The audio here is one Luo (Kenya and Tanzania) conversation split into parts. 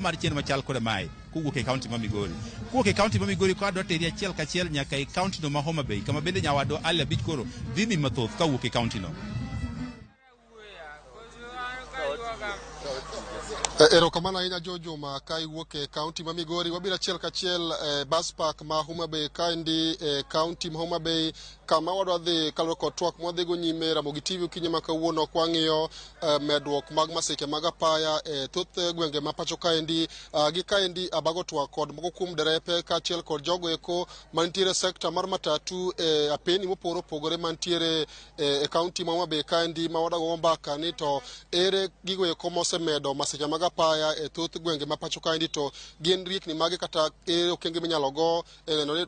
Mar chien machal kod mae kowuok e kaunti ma Migori. Kowuok e kaunti ma Migori ka adwa teri achiel kachiel nyaka e kaunti no ma Homa Bay kama bende nyawadwa Ali Abich koro dhi dhi mathoth kawuok e kaunti no. Erokamano ahinya Jo Juma ka iwuok e kaunti ma Migori. Wabiro achiel kachiel e bus park ma Homa Bay kaendi e kaunti ma Homa Bay kama wadwa dhi kaluwore kod twak mwadhigo nyime Ramogi TV okinyi ma kawuono kwang'iyo medruok mag masiche mag apaya e thoth gwenge ma pacho kaendi. Gi kaendi abago twak kod moko kuom derepe kaachiel kod jogo eko mantiere e sekta mar matatu e apeni mopogore opogore mantiere e kaunti ma Homa Bay kaendi ma wadago mbaka ni to ere gigo eko mosemedo masiche mag apaya e thoth gwenge ma pacho kaendi to gin riekni mage kata ere okenge minyalo go e neno ni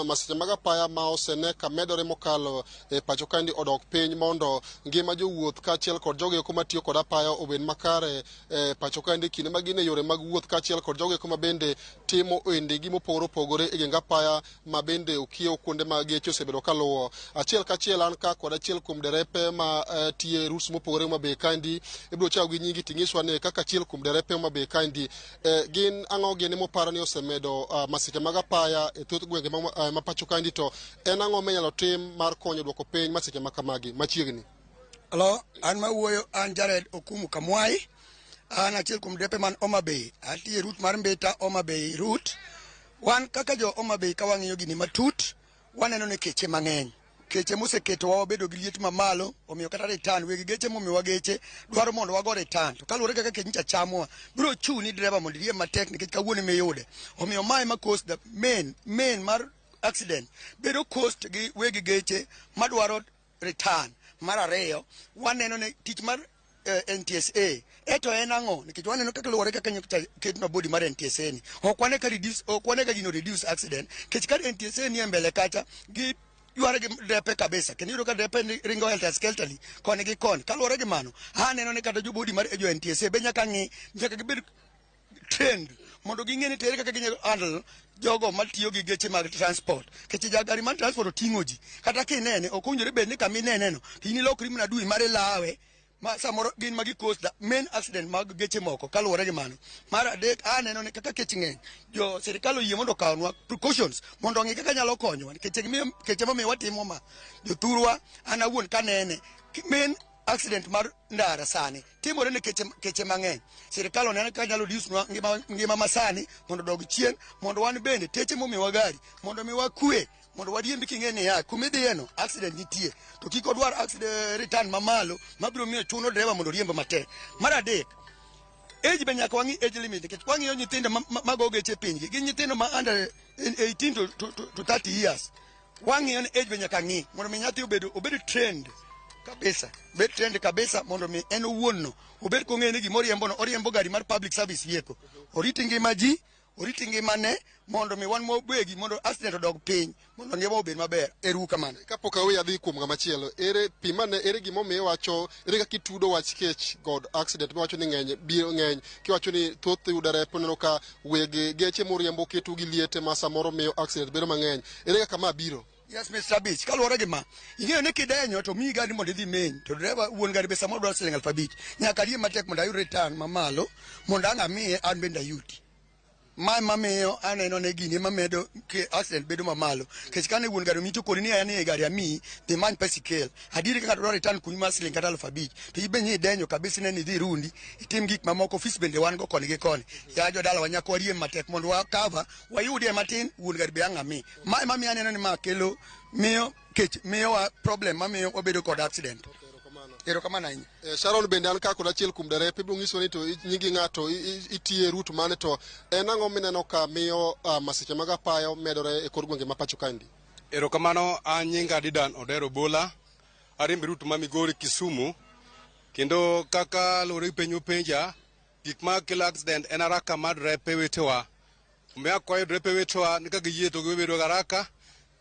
masiche mag apaya ma osene ka medore mokalo e pacho kaendi odok piny mondo ngima jowuoth kaachiel kod jogo eko matiyo kod apaya obed makare e pacho kaendi kinde ma gin e yore mag wuoth kaachiel kod jogo eko ma bende timo ohendegi mopogore opogore e geng apaya ma bende okiewo kuonde ma geche osebedo kaluwo. Achiel kachiel an ka kod achiel kuom derepe ma tiyo e routes mopogore Homa Bay kaendi. Ibiro chako gi nyingi ting'iswa ni kaka achiel kuom derepe Homa Bay kaendi gin ang'o gini muparo ni osemedo masiche mag apaya e thoth gwenge ma pacho kaendi to en ang'o minyalo tim mar konyo duoko piny masiche ma kamagi machiegni? Hello, an mawuoyo an Jared Okumu Kamwai. An achiel kuom depe man Homa Bay. Atiyo e route mar Mbita Homa Bay route. Wan kaka jo Homa Bay ka wang'iyo gini matut, waneno ni keche mang'eny. Keche moseketowa wabedo gi liet mamalo, omiyo kata return, weg geche momiyowa geche dwaro mondo wago return. To kaluwore kaka kech nyicha chamowa, biro chuni driver mondo iriemb matek nikech kawuono ema iyude. Omiyo mae ma cause the main mar accident bedo caused gi weg geche madwaro return. Mar ariyo, waneno ni tich mar NTSA eto en ang'o nikech waneno kaka luwore kaka nyocha ketnwa body mar NTSA ni ok wane ka reduce, ok wane ka gino reduce accident nikech ka NTSA ni e mbele kacha gi yware gi depe kabisa kendo iyudo ka depe ringo helter skelterly koni gi koni. Kaluwore gi mano, aneno ni kata jo body mar jo NTSA be nyaka ng'i, nyaka gibed trained mondo ging'e ni tere kaka ginyalo handle jogo matiyo gi geche mag transport. Nikech ja gari mar transport oting'o ji, kata kinene ok owinjore bed ni kama ineneno to in ilokri mana adui mare lawe ma samoro gin magi cause the main accident mag geche moko. Kaluwore gi mano, mar adek, aneno ni kaka kech ng'eny, jo sirikal oyie mondo okawnwa precautions mondo ong'i kaka nyalo konyowa nikech keche momiyo watimo ma jothurwa. An awuon kanene main accident mar ndara sani timore ne keche, keche mang'eny. Sirikal oneno kaka nyalo reduce nwa ngima masani mondo odog chien, mondo wan bende teche momiwa gari mondo miwa kwe mondo wariembi king'e niya kumidhiyeno accident nitie, to kik odwar accident return mamalo mabiro miyo chuno dereva mondo oriemb matek. Mar adek, age be nyaka wang'i age limit nikech wang'iyo nyithindo mago geche pinygi gin nyithindo ma under 18 to 30 years. Wang'iyo ni age be nyaka ng'i mondo mi nyathi obed trained kabisa, bed trained kabisa mondo mi en owuon no obed kong'eyo ni gima oriembo no, oriembo gari mar public service vehicle, orit ngima ji, orit ngimane, mondo mi wan mobegi mondo accident odog piny, mondo ngima obed maber. Ero kamano. Kapok aweyo adhi kuom ng'ama chielo, ere pimane, ere gimomiyo iwacho, ere kaka itudo wach kech kod accident miwacho ni ng'eny biro ng'eny kiwacho ni thoth yuderepe oneno ka weg geche moriembo keto gi liete ma samoro miyo accident bedo mang'eny, ere kaka ma biro? Yes, Mr. Abich, kaluwore gi ma, ing'eyo ni kidenyo to miyi gari mondo idhi meny, to dereva wuon gari be samoro dwaro siling 5,000. Nyaka ariemb matek mondo ayud return mamalo, mondo ang' amiye an bende ayudi. Ma mamiyo aneno ne gini ema medo ke accident bedo mamalo. Nikech kane wuon gari omiyi to koni ni en e gari amiyi, dhi many pesa ikel. Adieri kaka dwaro return kuny mar siling kata 5,000, to ibe ni idenyo kabisa ne ni idhi rundi, itim gik mamoko, ofis bende wan go koni gi koni. Ya jodalawa nyaka wariem matek mondo wa cover, wayudie matin, wuon gari be ang' ami. Ma ema miyo aneno ni ma kelo miyo kech miyowa problem mamiyo wabedo kod accident. Erokamano ahinya. Sharon bende an ka kod achiel kuom derepe, ibiro nyiso ni to nyingi ng'ato itiye route mane to en ang'o mineno ka miyo masiche mag apaya medore e kor gwenge ma pacho kaendi? Erokamano, an nyinga Didan Odero Bola, ariembo route ma Migori Kisumu, kendo kaka luwore gi penj mopenja, gik ma kelo accident en haraka mar derepe wetewa. Omiyo akwayo derepe wetewa ni ka giyie to gibedo gi haraka,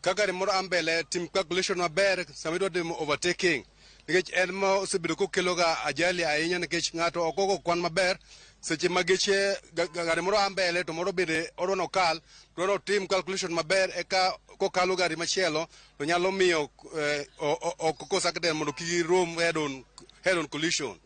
ka gari moro a mbele tim calculation maber sama idwa timo overtaking, nikech en ma osebedo kokelo ga ajali ahinya, nikech ng'ato ok ogo kwan maber seche ma geche gari moro a mbele to moro bende odwa nokal, dwaro otim calculation maber eka kokalo gari machielo to nyalo miyo ok cause accident mondo kik girom head on collision.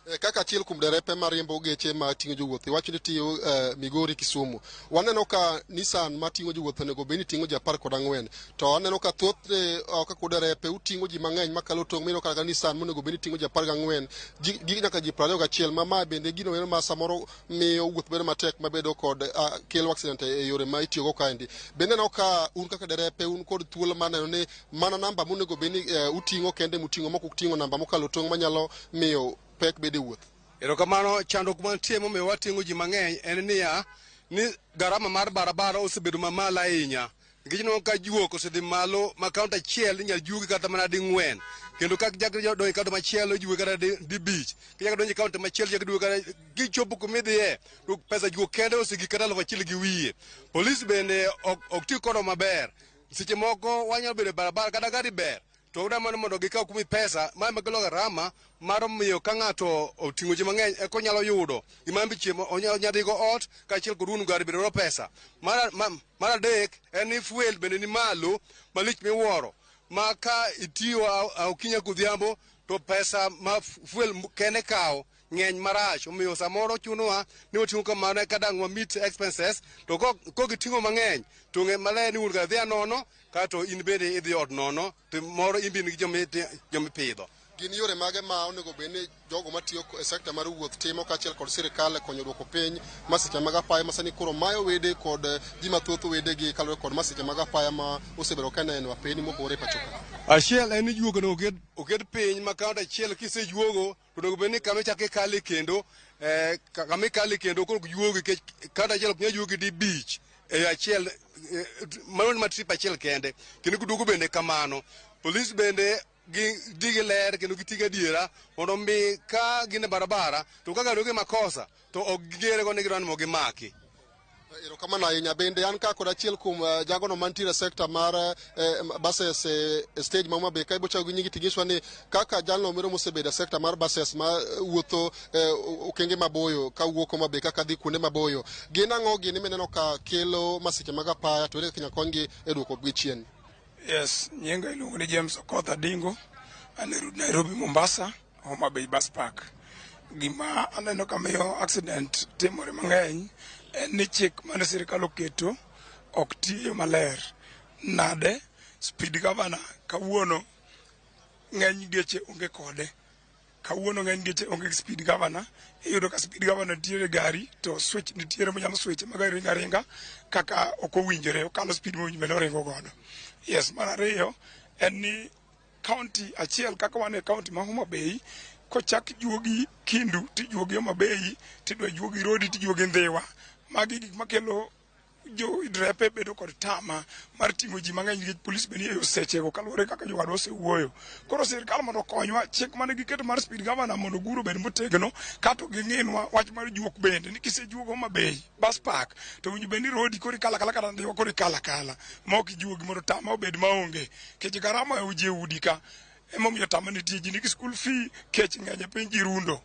Kaka achiel kuom derepe mariembo geche ma ting'o jowuoth, iwacho ni tiyo Migori Kisumu. Waneno ka Nissan ma ting'o jowuoth onego bed ni ting'o ji 14, to aneno ka thothne kaka uderepe uting'o ji mang'eny makalo tong' miyudo kata Nissan monego bed ni ting'o ji 14 gi nyaka ji 21, ma ma bende gino ero ma samoro miyo wuoth bedo matek mabedo kod kelo accident e yore ma itiyogo kaendi. Bende aneno ka un kaka derepe un kod thuolo mar neno ni mana namba monego bed ni uting'o kende muting'o mok uting'o namba mokalo tong' manyalo miyo pek bedo e wuoth. Erokamano, chandruok mantie momiyo wating'o ji mang'eny en niya, ni garama mar barabara osebedo mamalo ahinya. Nikech ineno ka juok osedhi malo ma kaunti achiel inyal juogi kata mana ding'wen. Kendo ka chak donjo e kaunti machielo ijuogi kata dibich. Kichako donjo e kaunti machielo ichako iduogi kata kichopo kumidhiye to pesa juok kende osegik kata 1000 gi wiye. Polis bende ok ti kodwa maber. Seche moko wanyalo bedo e barabara kata gari ber to udwa mana mondo gikaw kumi pesa ma ema kelo garama mar miyo ka ng'ato oting'o ji mang'eny eka onyalo yudo gima chiemo onyalo dhigo ot kaachiel kod wuon gari bende dwaro pesa. Mar adek en ni fuel bende ni malo malich miwuoro ma ka itiyo okinyi godhiambo to pesa ma fuel kende kawo ng'eny marach, omiyo samoro chunowa ni wating'o kamano eka dang' wa meet expenses. To kok iting'o mang'eny to ng'e maler ni wuon gari dhi anono kato in bende idhi ot nono to moro in be in gi jomipidho. Gin yore mage ma onego bed ni jogo matiyo e sekta mar wuoth timo kaachiel kod sirikal e konyo duoko piny masiche mag apaya ma sani koro mayo wede kod ji mathoth wedegi kaluwore kod masiche mag apaya ma osebedo ka neno apeni mopogore e pacho ka? Achiel en ni juogo onego oket piny ma kaunti achiel kisejuogo to onego bed ni kama ichako ikale kendo kama ikale kendo koro ok juogi nikech kaunti achiel ok nyal juogi dibich e achiel, mano ma trip achiel kende. Kendo kiduogo bende kamano. Polis bende gi dhi gi ler kendo giti gi adiera mondo mi ka gin e barabara to ka gari onge makosa to ok ging'ere go ni gidwa ni mondo gimaki. Erokamano ahinya. Bende an ka kod achiel kuom jagono mantiere e sekta mar buses e stage ma Homa Bay ka ibochako gi nyingi tinyiswa ni kaka jalno moro mosebedo e sekta mar buses ma wuotho okenge maboyo kawuok Homa Bay kaka dhi kuonde maboyo, gin ang'o gini mineno ka kelo masiche mag apaya, to ere kaka inyalo konygi e duoko gi chien? Yes, nyinga iluongo ni James Okoth Adingo, an e route Nairobi Mombasa, Homa Bay Bus Park. Gima aneno ka miyo accident timore mang'eny en ni chik mane sirikal oketo ok tiyo maler. Nade? Speed governor kawuono ng'eny geche onge kode. Kawuono ng'eny geche onge gi speed governor. Iyudo ka speed governor nitiere e gari to switch nitiere monyalo switch ma gari ringo aringa kaka ok owinjore, okalo speed mowinjo bed ni oringo godo. Yes, mar ariyo en ni county achiel kaka wan e county ma Homa Bay kochak juogi Kindu tijuogi Homa Bay tidwa juogi Rodi tijuogi Ndhiwa. Magi gik makelo jo drepe bedo kod tama mar ting'o ji mang'eny nikech polis be nie yo sechego kaluwore kaka jowadwa osewuoyo. Koro sirikal mondo okonywa chik mane giketo mar speed governor mondo ogur obed motegno kato ging'inwa wach mar juok bende ni kisejuogo Homa Bay bus park to winjo bed ni Rodi koro ikalo akala kata Ndhiwa koro ikalo akala ma ok ijuogi mondo tama obed maonge nikech garama ohewo ji e udi ka emomiyo tama nitie ji nigi school fee kech ng'eny e piny ji rundo.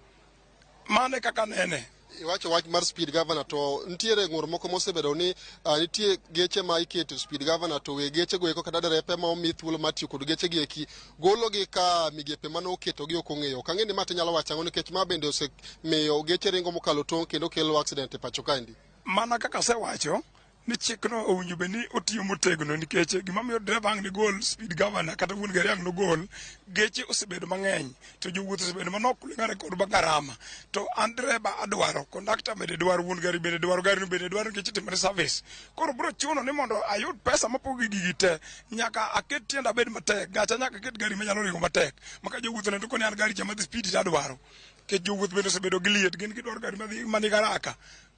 Mano e kaka anene. Iwacho wach mar speed governor to nitiere ng'ur moko mosebedo ni nitie geche ma iketo speed governor to weg geche go eko kata derepe ma omi thuolo mar tiyo kod geche gi eki gologi ka migepe mane oketogi ok ong'eyo. Ok ang'e ni ma tinyalo wacho ang'o nikech ma bende osemiyo geche ringo mokalo tong' kendo kelo accident e pacho kaendi. Mana kaka asewacho ni chikno owinjo bed ni otiyo motegno nikech gima miyo dereva ang' nigol speed governor kata wuon gari ang' nogol geche osebedo mang'eny to jowuoth osebedo manok kulingana kod garama to an dereba adwaro kondakta bende dwaro wuon gari bende dwaro gari no bende dwaro nikech itimone service. Koro biro chuno ni mondo ayud pesa mapogo gi gigi te nyaka aket tienda abed matek gacha nyaka aket gari manyalo ringo matek maka jowuoth oneno koni an gari cha madhi speed to adwaro nikech jowuoth bende osebedo gi liet gin gidwaro gari madhi manigi haraka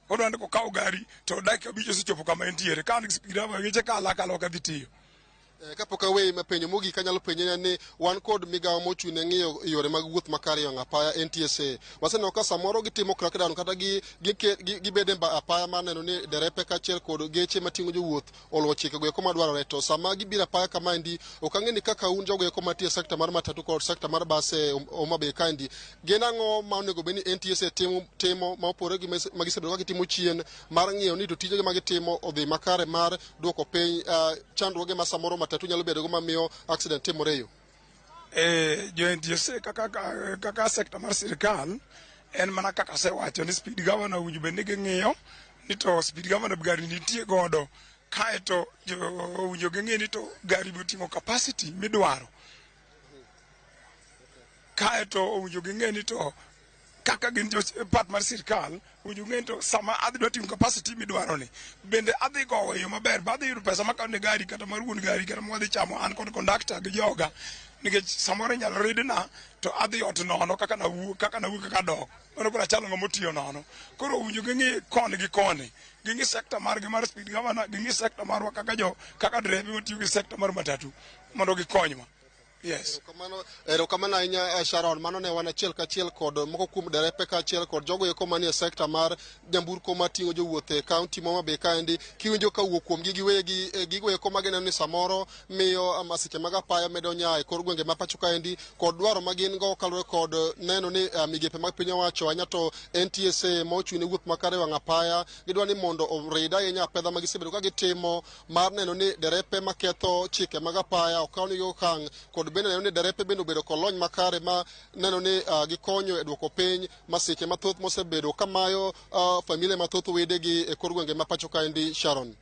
odwa ni kokawo gari to dakika 5 osechopo kama entiere ka an gi speed governor geche kalo akala ok adhi tiyo. Kapok aweyi mapenjo mogik anyalo penje ni wan kod migawo mochung' ne ng'iyo yore mag wuoth makare e wang' apaya NTSA. Waseneno ka samoro gitimo crackdown kata gibedo e apaya mar neno ni derepe kaachiel kod geche mating'o jowuoth oluwo chikego eko madwarore, to sama gibiro apaya kamaendi ok ang'e ni kaka un jogo eko mantie e sekta mar matatu kod sekta mar bas e Homa Bay kaendi, gin ang'o ma onego bed ni NTSA timo ma opogore gi ma gisebedo ka gitimo chien mar ng'iyo ni to tijegi ma gitimo odhi makare mar duoko piny chandruoge ma samoro matatu nyalo bedogo mamiyo accident timore e yo? Jo NTSA kaka sekta mar sirikal En mana kaka asewacho ni speed governor owinjo bed ni ging'iyo ni to speed governor gari nitie godo, kaeto owinjo ging'i ni to gari be oting'o capacity midwaro, kaeto owinjo ging'e ni to kaka gin jo part mar sirkal, owinjo ging'e ni to sama adhi dwa ting'o capacity midwaro ni bende adhi gowo e yo maber ba adhi yudo pesa makawo ne gari kata mar wuon gari kata mwadhi chamo an kod conductor gi joga, nikech samoro inyalo ridna to adhi ot nono kaka nawuok, kaka nawuok, kaka dok mano koro achalo ng'ama otiyo nono. Koro owinjo ging'i koni gi koni, ging'i sector margi mar speed governor, ging'i sector marwa kaka jo kaka derebe matiyo gi sector mar matatu mondo gikonywa. Yes. Erokamano ahinya, Sharon. Mano ne wan achiel kachiel kod moko kuom derepe kaachiel kod jogo eko manie sekta mar nyamburko mating'o jowuoth e kaunti ma Homa Bay kaendi. Kiwinjo ka wuok kuomgi giwegi gigo eko magineno ni samoro miyo masiche mag apaya medo nya e kor gwenge ma pacho kaendi, kod dwaro ma gin go kaluwore kod neno ni migepe mag piny owacho, ahinya to NTSA ma ochung' ne wuoth makare e wang' apaya, gidwa ni mondo orid ahinya apedha ma gisebedo ka gitimo mar neno ni derepe maketho chike mag apaya okaw negi okang', kod bende neno ni derepe bende obedo kod lony makare ma neno ni gikonyo e duoko piny masiche mathoth mosebedo kamayo familia mathoth wedegi e kor gwenge ma pacho kaendi. Sharon.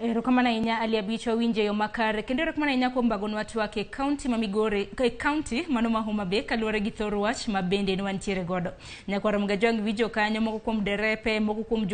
Erokamano ahinya, Ali Abich, wawinjo e yo makare kendo erokamano ahinya kuom bagonwa twak e kaunti ma Migori, e kaunti mano ma Homa Bay, kaluwore gi thor wach ma bende ne wantiere godo. Nyakwar Mgajwang' winjo kanyo moko kuom derepe, moko kuom jo